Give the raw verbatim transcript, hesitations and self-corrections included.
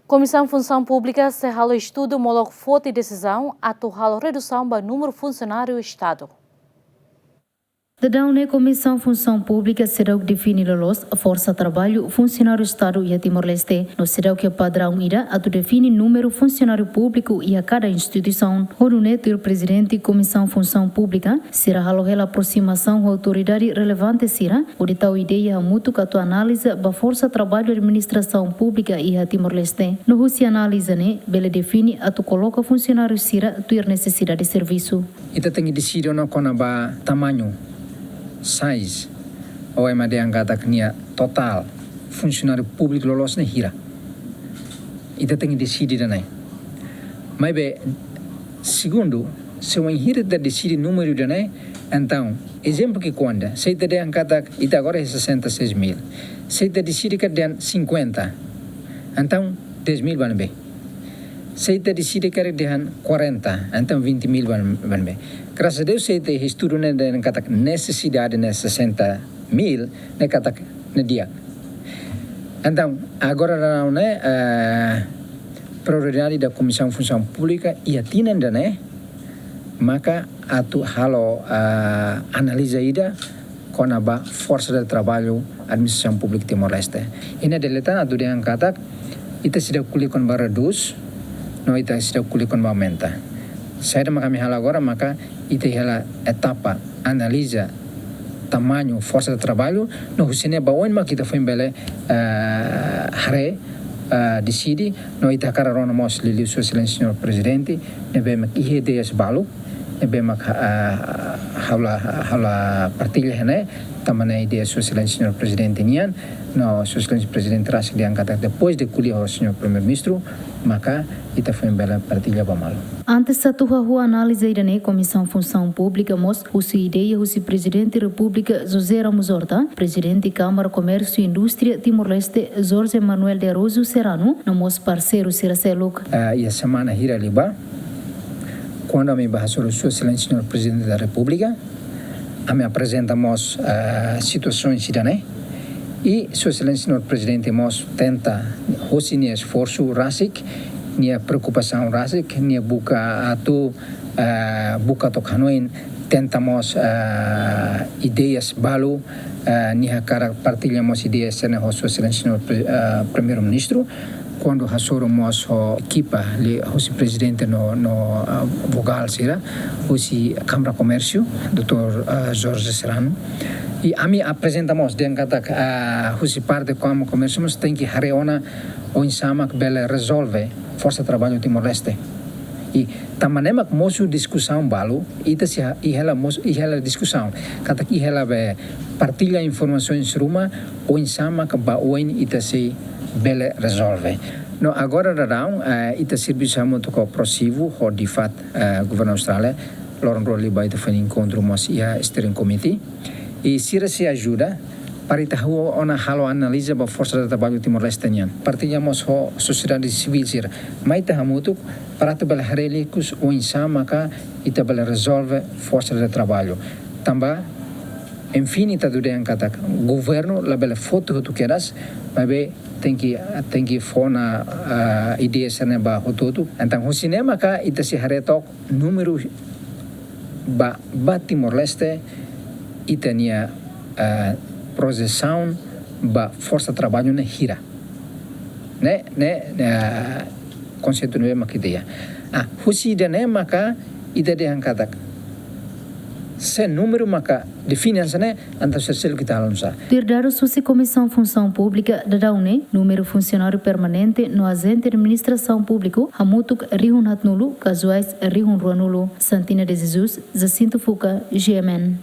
Komisaun Funsaun Públika sei halo estudu molok foti desizaun atu halo redusaun ba númeru funsionáriu Estadu. Daudaun ne'e Komisaun Funsaun Públika seidauk define loloos forsa traballu funsionáriu Estadu iha Timor-Leste. No seidauk iha padraun ida atu define númeru funsionáriu públiku iha kada instituisaun. Ho nune'e tuir Prezidente Komisaun Funsaun Públika, sira halo hela aprosimasaun ho autoridade relevante sira, hodi tau ideia hamutuk atu analiza ba forsa traballu administrasaun públika iha Timor-Leste. No husi analiza ne'e, bele define atu koloka funsionáriu sira tuir nesesidade servisu. Ita tenke deside ona kona-ba tamañu, size, ou ema dehan katak nia totál funsionáriu públiku loloos ne'e hira. Ita tenke deside ida-ne'e. Maibé, segundu, se wainhira ita deside númeru ida-ne'e, entaun, ezemplu ki'ik-oan ida, se ita dehan katak ita agora é sessenta e seis mil. Se ita deside katak dehan cinquenta, entaun dez mil ba ne'ebé. Se ita deside katak dehan quarenta, entaun vinte mil ba ne'ebé. Graças a Deus, se ita estudu ne'e dehan katak nesesidade ne'e sessenta mil, ne'e katak ne'e di'ak. Entaun, agora daudaun ne'e, eh, prioridade da Komisaun Funsaun Públika iha tinan ida-ne'e, maka atu halo, eh, analiza ida kona-ba forsa de traballu administrasaun públika Timor-Leste. Ida-ne'e dala ida tan atu dehan katak ita seidauk ko'alia kona-ba redús, no ita seidauk ko'alia kona-ba aumenta. Saida maka ami halo agora, maka ita hela etapa analiza tamañu forsa de traballu, no husi ne'e ba oin maka ita foin bele, eh, haree, eh, deside, no ita hakarak rona mós liuliu Sua Exelénsia Señór Prezidente, ne'ebé mak iha ideias balu, ne'ebé mak, eh, ha'u la, ha'u la partilla iha ne'e, tanba ne'e ideia Sua Exelénsia Señór Prezidente nian, no Sua Exelénsia Prezidente rasik dehan katak depois de ko'alia ho Señór Primeiru-Ministru, maka ita foin bele partilla ba malu. Antes atu hahú analiza ida-ne'e, Komisaun Funsaun Públika mós husu ideia husi Prezidente Repúblika José Ramos Horta, Prezidente Kámara Komérsiu Indústria Timor-Leste Jorge Manuel de Araújo Serrano, no mós parseiru sira seluk. Ah, iha semana hira liubá, kuandu ami bá hasoru Sua Exelénsia Señór Prezidente da Repúblika, ami aprezenta mós, ah, situasaun ida-ne'e. I Sua Exelénsia Señór Prezidente mós tenta, hosi nia esforsu rasik, nia preokupasaun rasik, nia buka atu, ah, buka to'o hanoin, tenta mós, ah, ideias balu, ah, nia hakarak partilla mós ideias sira-ne'e ho Sua Exelénsia Señór Pre-, ah, Primeiru-Ministru. Kuandu hasoru mós ho ekipa liuhosi Prezidente no, no, ah, vogál sira, hosi Kámara Komérsiu, doutór, ah, Jorge Serrano. I ami aprezenta mós, dehan katak, ah, hosi parte Kámara Komérsiu mós tenke haree ona oinsá mak bele rezolve forsa traballu Timor-Leste. I tanba ne'e mak mosu diskusaun balu, ita sei ha-, iha hela mós, iha hela diskusaun. Katak iha hela be partilla informasaun ruma, oinsá mak ba oin ita sei bele rezolve. No agora daudaun, eh, ita servisu hamutuk ho Prosivu, ho DFAT, eh, Governu Austrália, loron rua liubá ita foin enkontru mós iha Steering Committee. I sira sei ajuda para ita hahú ona halo analiza ba forsa de traballu Timor-Leste nian. Partilla mós ho sosiedade sivíl sira. Mai ita hamutuk para atu bele haree liukus oinsá maka ita bele rezolve forsa de traballu. Tanba, enfin, ita atu dehan katak governu labele foti hotu kedas, maibé tenke, tenke fó ona, ah, ideia sira-ne'e ba hotu-hotu. Entaun, husi ne'e maka ita sei haree took númeru ba, ba Timor-Leste, ita-nia, ah, projesaun ba forsa traballu ne'e hira. Ne'e, ne'e, ne'e, konseitu ne'ebé mak ita iha. Ah, husi ida-ne'e maka ita dehan katak, se númeru maka define hanesan ne'e, entaun sira seluk ita halo nusá. Tuir dadus husi Komisaun Funsaun Públika, daudaun ne'e númeru funsionáriu permanente no ajente administrasaun públiku hamutuk rihun haatnulu, kazuais rihun ruanulu. Santina de Jesus, Jacinto Fuca, G M N.